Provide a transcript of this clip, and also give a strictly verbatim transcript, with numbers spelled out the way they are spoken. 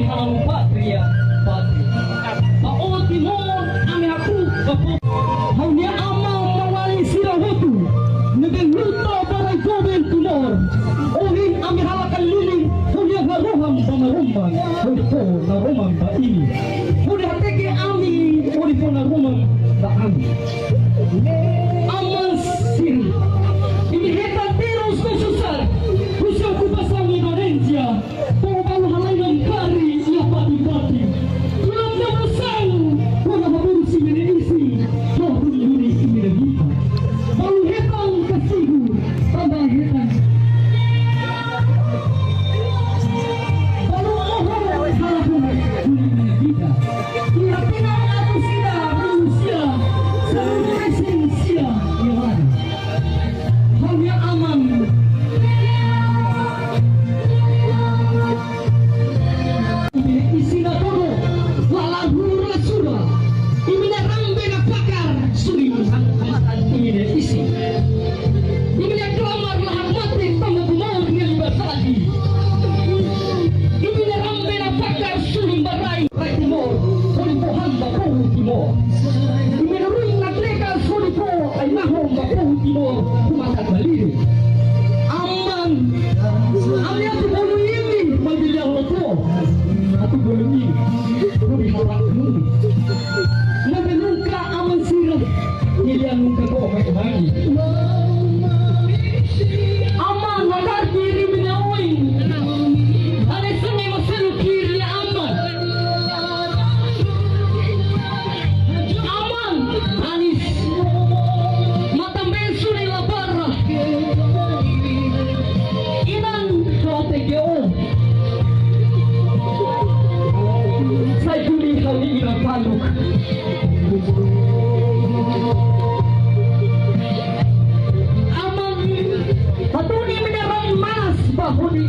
Ha'u pátria, pátria. Ba ó Timor, ami hakru'uk ba povu. Ha'u-nia aman maun-alin sira hotu ne'ebé luta ba rai doben Timor. Ohin ami halo keliling, hodi harohan ba Maromak, hodi fó naroman ba imi. Hodi hateke ami, hodi fó naroman ba ami. Aman sira, imi hetan terus no susar husi okupasaun Indonézia. Povu balu halai namkari iha pati-pati. Tulang nabasaun, kona haburusi imi-nia isin, to'o duni-duni imi-nia biban. Balu hetan kastigu, tanba hetan. Balu oho halakon duni imi-nia biban. Iha tinan atus ida rihun sia, sanulu-resin-sia nia laran. Ha'u-nia aman. Imi-nia isin la to'o, la lahur la sura. Imi-nia rambe la pakar, suri matan imi-nia isin. Imi-nia klamar la hakmatek tanba Timor nia liberdade. Imi-nia rambe la pakar, suri ba rai, rai Timor, hodi fó han ba povu Timor. Imi-nia ruin la trekas, hodi fó ai-mahon ba povu Timor, kumatak baliri. Aman, ami atu bolu imi, maibé lia la to'o, atu bolu imi, hodi halak numi. Maibé nunka aman sira, nia lia nunka to'o mai mai. Aman, hakarak kiri mina oin. Hanesan ema seluk kiri aman. Aman, Anis. Matan-been suni la bara. Inan to'o teke o. Sai duni ha'u-nia inan paluk. Aman, hatun imi-nia rai manas ba hodi